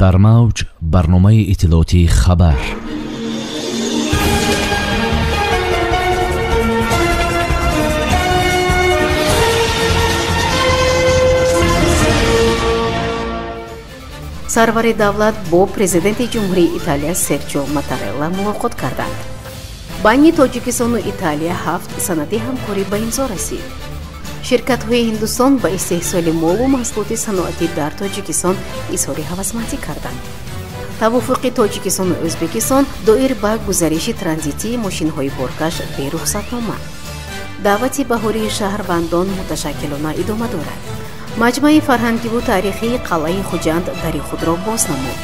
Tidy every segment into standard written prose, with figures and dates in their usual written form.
Дар мавҷ барномаи иттилоотии хабар. Сарвари давлат бо президенти Ҷумҳурии Италия Серҷо Матарелла мулоқот карданд. Байни Тоҷикистону Италия 7 санади ҳамкорӣ ба имзо расид. Ширкатҳои Ҳиндустон ба истеҳсоли молу маҳсулоти саноатӣ дар Тоҷикистон изҳори ҳавасмандӣ карданд. Тавофуқи Тоҷикистону Ӯзбекистон доир ба гузариши транзитии мошинҳои боркаш берухсатнома. Даъвати баҳории шаҳрвандон муташаккилона идома дорад. Маҷмаи фарҳангиву таърихии қалъаи Хуҷанд дари худро боз намуд.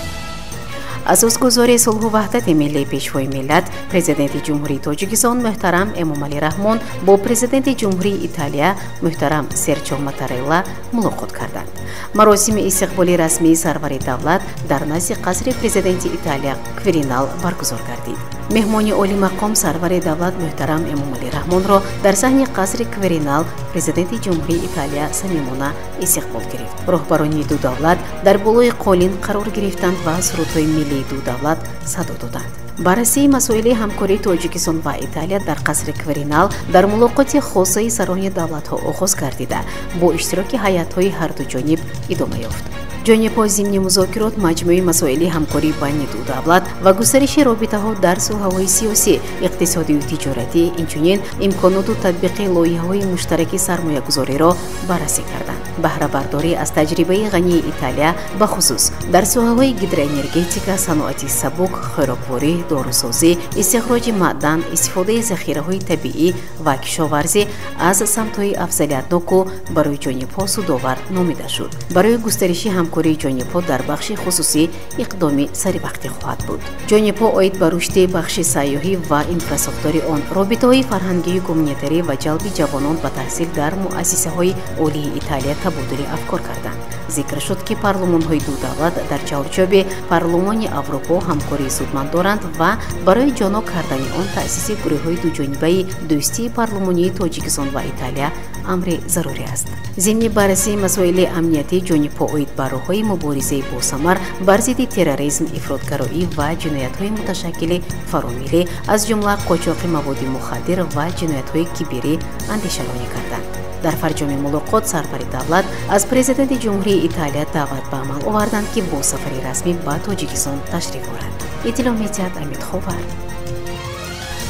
Асосгузори сулҳу ваҳдати миллӣ, Пешвои миллат, Президенти Ҷумҳурии Тоҷикистон муҳтарам Эмомалӣ Раҳмон бо Президенти Ҷумҳурии Италия муҳтарам Серҷо Матарелла мулоқот карданд. Маросими истиқболи расмии сарвари давлат дар назди қасри президенти Италия Квиринал баргузор гардид. Меҳмони олимақом сарвари давлат муҳтарам Эмомалӣ Раҳмонро дар саҳни қасри Квиринал президенти Ҷумҳурии Италия самимона истиқбол гирифт. Роҳбарони ду давлат дар болои қолин қарор гирифтанд ва сурудҳои миллии ду давлат садо доданд. Баррасии масоили ҳамкории Тоҷикистон ва Италия дар қасри Квиринал дар мулоқоти хосаи сарони давлатҳо оғоз гардида, бо иштироки ҳайатҳои ҳарду ҷониб идома ёфт. Ҷонибҳо зимни музокирот маҷмӯи масоили ҳамкорӣ байни ду давлат ва густариши робитаҳо дар соҳаҳои сиёсӣ, иқтисодию тиҷоратӣ, инчунин имконоту татбиқи лоиҳаҳои муштараки сармоягузориро баррасӣ карданд. Баҳрабардорӣ аз таҷрибаи ғании Италия бахусус дар соҳаҳои гидроэнергетика, саноати сабук, хӯрокворӣ, дорусозӣ, истихроҷи маъдан, истифодаи захираҳои табиӣ ва кишоварзӣ аз самтҳои афзалиятноку барои ҷонибҳо судовар номида шуд. Барои густариши ҳамкории ҷонибҳо дар бахши хусусӣ иқдоми саривақтӣ хоҳад буд. Ҷонибҳо оид ба рушди бахши сайёҳӣ ва инфрасохтори он, робитаҳои фарҳангию гуманитарӣ ва ҷалби ҷавонон ба таҳсил дар муассисаҳои олии Италия табодули афкор карданд. Зикр шуд, ки парлумонҳои ду давлат дар чаҳорчӯби Парлумони Аврупо ҳамкории судманд доранд ва барои ҷоно кардани он таъсиси гурӯҳҳои дуҷонибаи дӯстии парлумонии Тоҷикистон ва Италия амри зарурӣ аст. Зимни баррасии масоили амниятӣ ҷонибҳо оид ба роҳҳои муборизаи босамар бар зидди терроризм, ифротгароӣ ва ҷиноятҳои муташаккили фаромиллӣ, аз ҷумла қочоқи маводи мухаддир ва ҷиноятҳои киберӣ андешаронӣ карданд. Дар фарҷоми мулоқот сарвари давлат аз президенти Ҷумҳурии Италия даъват ба амал оварданд, ки бо сафари расмӣ ба Тоҷикистон ташриф орад. Иттилоъ медиҳад Амид Ховар.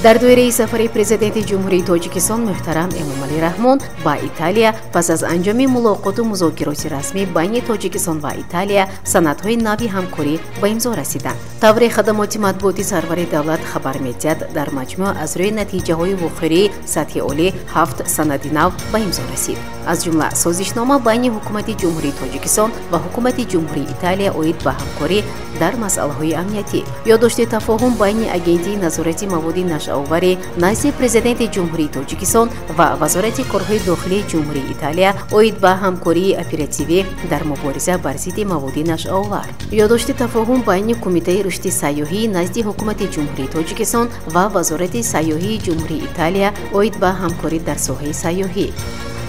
Дар доираи сафари президенти Ҷумҳурии Тоҷикистон муҳтарам Эмомалӣ Раҳмон ба Италия пас аз анҷоми мулоқоту музокироти расмӣ байни Тоҷикистон ва Италия санадҳои нави ҳамкорӣ ба имзо расиданд. Тавре хадамоти матбуоти сарвари давлат хабар медиҳад, дар маҷмӯъ аз рӯи натиҷаҳои вохӯрии сатҳи олӣ 7 санади нав ба имзо расид. Аз ҷумла созишнома байни Ҳукумати Ҷумҳурии Тоҷикистон ва Ҳукумати Ҷумҳурии Италия оид ба ҳамкорӣ дар масъалаҳои амниятӣ, ёддошти тафоҳум байни Агентии назорати маводи нашъаоварӣ назди Президенти Ҷумҳурии Тоҷикистон ва Вазорати корҳои дохилии Ҷумҳурии Италия оид ба ҳамкории оперативӣ дар мубориза бар зидди маводи нашъаовар, ёддошти тафоҳум байни Кумитаи рушди сайёҳӣ назди Ҳукумати Ҷумҳурии Тоҷикистон ва Вазорати сайёҳии Ҷумҳурии Италия оид ба ҳамкорӣ дар соҳаи сайёҳӣ,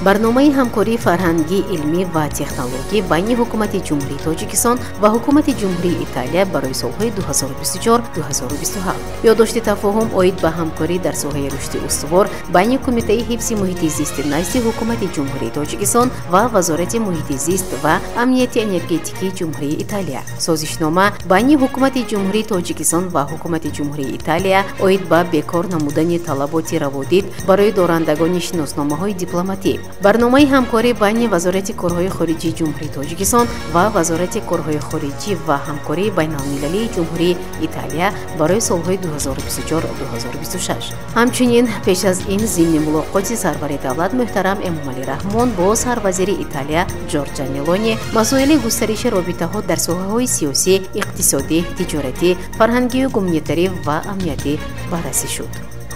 барномаи ҳамкории фарҳангӣ, илмӣ ва технологӣ байни Ҳукумати Ҷумҳурии Тоҷикистон ва Ҳукумати Ҷумҳурии Италия барои солҳои 2024-2027, ёддошти тафоҳум оид ба ҳамкорӣ дар соҳаи рушди устувор байни Кумитаи ҳифзи муҳити зисти назди Ҳукумати Ҷумҳурии Тоҷикистон ва Вазорати муҳити зист ва амнияти энергетикии Ҷумҳурии Италия, созишнома байни Ҳукумати Ҷумҳурии Тоҷикистон ва Ҳукумати Ҷумҳурии Италия оид ба бекор намудани талаботи раводид барои дорандагони шиносномаҳои дипломатӣ, барномаи ҳамкорӣ байни Вазорати корҳои хориҷии Ҷумҳурии Тоҷикистон ва Вазорати корҳои хориҷӣ ва ҳамкории байналмилалии Ҷумҳурии Италия барои солҳои 2024-2026. Ҳамчунин пеш аз ин зимни мулоқоти сарвари давлат муҳтарам Эмомалӣ Раҳмон бо сарвазири Италия Ҷорҷа Мелони масоили густариши робитаҳо дар соҳаҳои сиёсӣ, иқтисодӣ, тиҷоратӣ, фарҳангию гуманитарӣ ва амниятӣ баррасӣ шуд.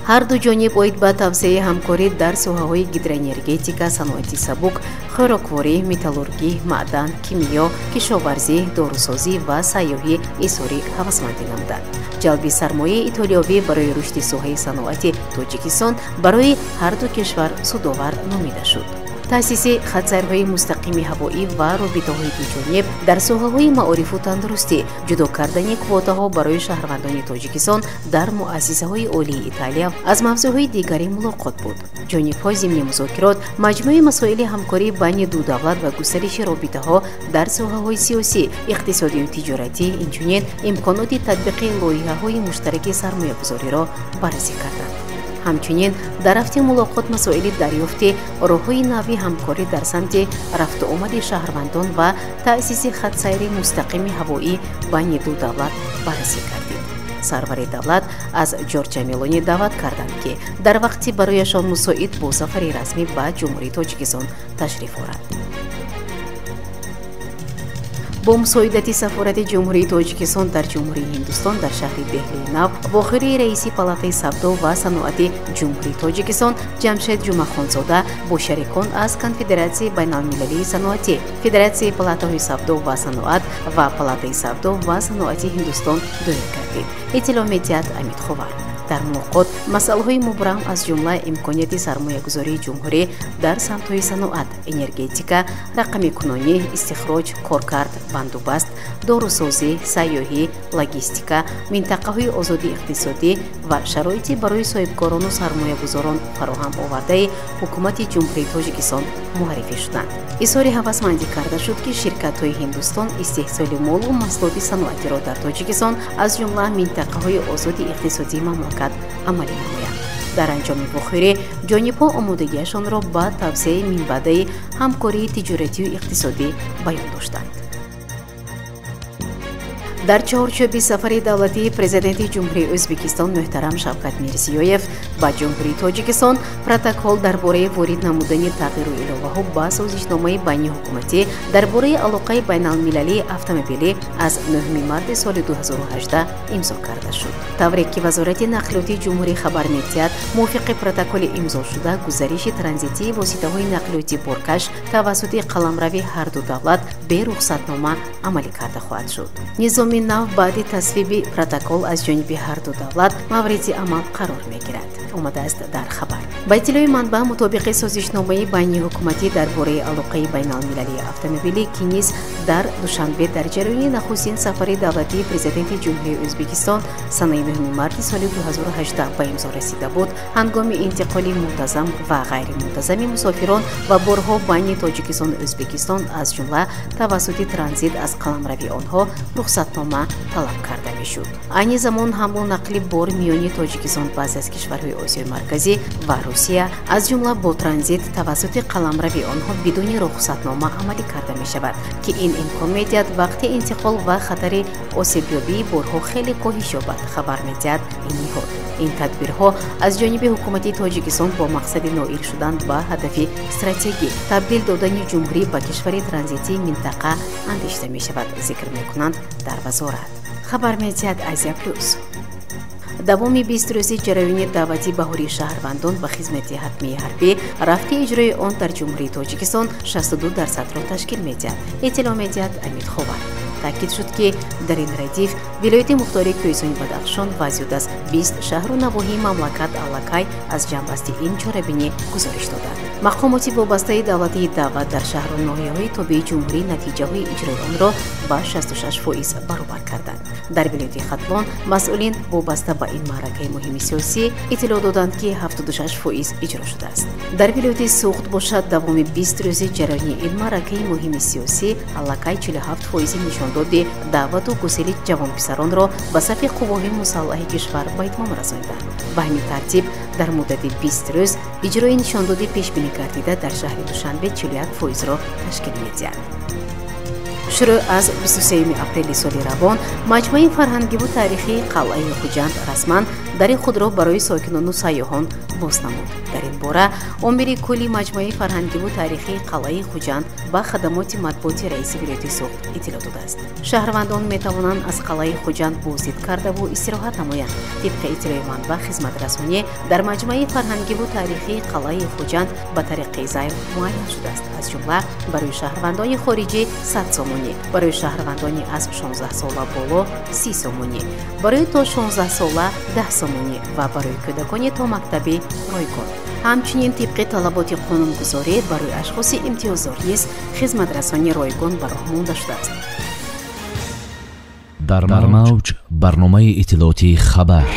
Ҳар ду ҷониб оид ба тавсеаи ҳамкорӣ дар соҳаҳои гидроэнергетика, саноати сабук, хӯрокворӣ, металлургӣ, маъдан, кимиё, кишоварзӣ, дорусозӣ ва сайёҳӣ изҳори ҳавасмандӣ намуданд. Ҷалби сармояи итолиёвӣ барои рушди соҳаи саноати Тоҷикистон барои ҳар ду кишвар судовар номида шуд. Таъсиси хатсайрҳои мустақими ҳавоӣ ва робитаҳои дуҷониб дар соҳаҳои маорифу тандурустӣ, ҷудо кардани квотаҳо барои шаҳрвандони Тоҷикистон дар муассисаҳои олии Италия аз мавзӯъҳои дигари мулоқот буд. Ҷонибҳо зимни музокирот маҷмӯи масоили ҳамкорӣ байни ду давлат ва густариши робитаҳо дар соҳаҳои сиёсӣ, иқтисодию тиҷоратӣ, инчунин имконоти татбиқи лоиҳаҳои муштараки сармоягузориро баррасӣ карданд. Ҳамчунин дар рафти мулоқот масоили дарёфти роҳҳои нави ҳамкорӣ дар самти рафтуомади шаҳрвандон ва таъсиси хатсайри мустақими ҳавоӣ байни ду давлат баррасӣ кардид. Сарвари давлат аз Ҷорҷа Мелони даъват карданд, ки дар вақти барояшон мусоид бо сафари расмӣ ба Ҷумҳурии Тоҷикистон ташриф оранд. Бо мусоидати сафорати Ҷумҳурии Тоҷикистон дар Ҷумҳурии Ҳиндустон дар шаҳри Деҳлии Нав вохӯрии раиси Палатаи савдо ва саноати Ҷумҳурии Тоҷикистон Ҷамшед Ҷумъахонзода бо шарикон аз Конфедератсияи байналмилалии саноатӣ, Федератсияи палатаҳои савдо ва саноат ва Палатаи савдо ва саноати Ҳиндустон доир гардид. Иттилоъ медиҳад Амид Ховар. Дар мулоқот масъалаҳои мубрам аз ҷумла имконияти сармоягузории ҷумҳурӣ дар самтҳои саноат, энергетика, рақамикунонӣ, истихроҷ, коркард, бандубаст, дорусозӣ, сайёҳӣ, логистика, минтақаҳои озоди иқтисодӣ ва шароити барои соҳибкорону сармоягузорон фароҳам овардаи ҳукумати Ҷумҳурии Тоҷикистон муаррифӣ шуданд. Изҳори ҳавасмандӣ карда шуд, ки ширкатҳои Ҳиндустон истеҳсоли молу маҳсулоти саноатиро дар Тоҷикистон аз ҷумла минтақаҳои озоди иқтисодии мамлакат амалӣ намоянд. Дар анҷоми вохӯрӣ ҷонибҳо омодагиашонро ба тавсеаи минбаъдаи ҳамкории тиҷоратию иқтисодӣ баён доштанд. Дар чаҳорчӯби сафари давлатии Президенти Ҷумҳурии Ӯзбекистон муҳтарам Шавкат Мирзиёев ба Ҷумҳурии Тоҷикистон протокол дар бораи ворид намудани тағйиру иловаҳо ба созишномаи байниҳукуматӣ дар бораи алоқаи байналмилалии автомобилӣ аз 9 марти соли 2018 имзо карда шуд. Тавре ки Вазорати нақлиёти ҷумҳурӣ хабар медиҳад, мувофиқи протоколи имзошуда гузариши транзитии воситаҳои нақлиёти боркаш тавассути қаламрави ҳарду давлат бе рухсатнома амалӣ карда хоҳад шуд. Низоми нав баъди тасвиби протокол аз ҷониби ҳарду давлат мавриди амал қарор мегирад, омадааст дар хабар. Ба иттилои манбаъ, мутобиқи созишномаи байниҳукуматӣ дар бораи алоқаи байналмилалии автомобилӣ, ки низ дар Душанбе дар ҷараёни нахустин сафари давлатии Президенти Ҷумҳурии Ӯзбекистон санаи 9 марти соли 2018 ба имзо расида буд, ҳангоми интиқоли мунтазам ва ғайримунтазами мусофирон ва борҳо байни Тоҷикистону Ӯзбекистон аз ҷумла тавассути транзит аз қаламрави онҳо рухсатнома талаб карда мешуд. Айни замон ҳамлу нақли бор миёни Тоҷикистон баъзе аз кишварҳои Осиёи Марказӣ ва Русия аз ҷумла бо транзит тавассути қаламрави онҳо бидуни рухсатнома амалӣ карда мешавад, ки ин имкон медиҳад вақти интиқол ва хатари осебёбии борҳо хеле коҳиш ёбад, хабар медиҳад ин ниҳод. Ин тадбирҳо аз ҷониби ҳукумати Тоҷикистон бо мақсади ноил шудан ба ҳадафи стратегӣ табдил додани ҷумҳурӣ ба кишвари транзитии минтақа андешида мешавад, зикр мекунанд дар вазорат. Хабар медиҳад Азия Плюс. Давоми 20 рӯзи ҷараёни даъвати баҳории шаҳрвандон ба хизмати ҳатмии ҳарбӣ рафти иҷрои он дар Ҷумҳурии Тоҷикистон 62%-ро ташкил медиҳад, иттилоъ медиҳад Амид Ховар. Таъкид шуд, ки дар ин радиф вилояти мухтори Кӯҳистони Бадахшон ва зиёд аз 20 шаҳру навоҳии мамлакат аллакай аз ҷамъбасти ин чорабинӣ гузориш доданд. Мақомоти вобастаи давлатии даъват дар шаҳру ноҳияҳои тобеи ҷумҳурӣ натиҷаҳои иҷрои онро ба 66% баробар карданд. Дар вилояти Хатлон масъулин вобаста ба ин маъракаи муҳими сиёсӣ иттилоъ доданд, ки 76% иҷро шудааст. Дар вилояти Суғд бошад, давоми 20 рӯзи ҷараёни ин маъракаи муҳими сиёсӣ аллакай 47% нишондоди даъвату гусели ҷавонписаронро ба сафи қувваҳои мусаллаҳи кишвар ба итмом расониданд. Ба ҳамин тартиб дар муддати 20 рӯз иҷрои нишондоди пешбинӣ гардида дар шаҳри Душанбе 41%-ро ташкил медиҳад. Шурӯъ аз 23 апрели соли равон маҷмӯаи фарҳангиву таърихии қалъаи Хуҷанд расман дари худро барои сокинону сайёҳон боз намуд. Дар ин бора омири кулли маҷмӯаи фарҳангиву таърихии қалъаи Хуҷанд ба хадамоти матбуоти раиси вилояти Суғд иттилоъ додааст. Шаҳрвандон метавонанд аз қалъаи Хуҷанд боздид кардаву истироҳат намоянд. Тибқи иттилои манбаъ, хизматрасонӣ дар маҷмӯаи фарҳангиву таърихии қалъаи Хуҷанд ба тариқи займ муайян шудааст. Аз ҷумла барои шаҳрвандони хориҷӣ 100 сомонӣ, барои шаҳрвандони аз 16 сола боло 30 сомонӣ, барои то 16 сола 10 сомонӣ ва барои кӯдакони томактабӣ ройгон. Ҳамчунин тибқи талаботи қонунгузорӣ барои ашхоси имтиёздор низ хизматрасонии ройгон ба роҳ монда шудааст. Дар мавҷ барномаи иттилоотии «Хабар».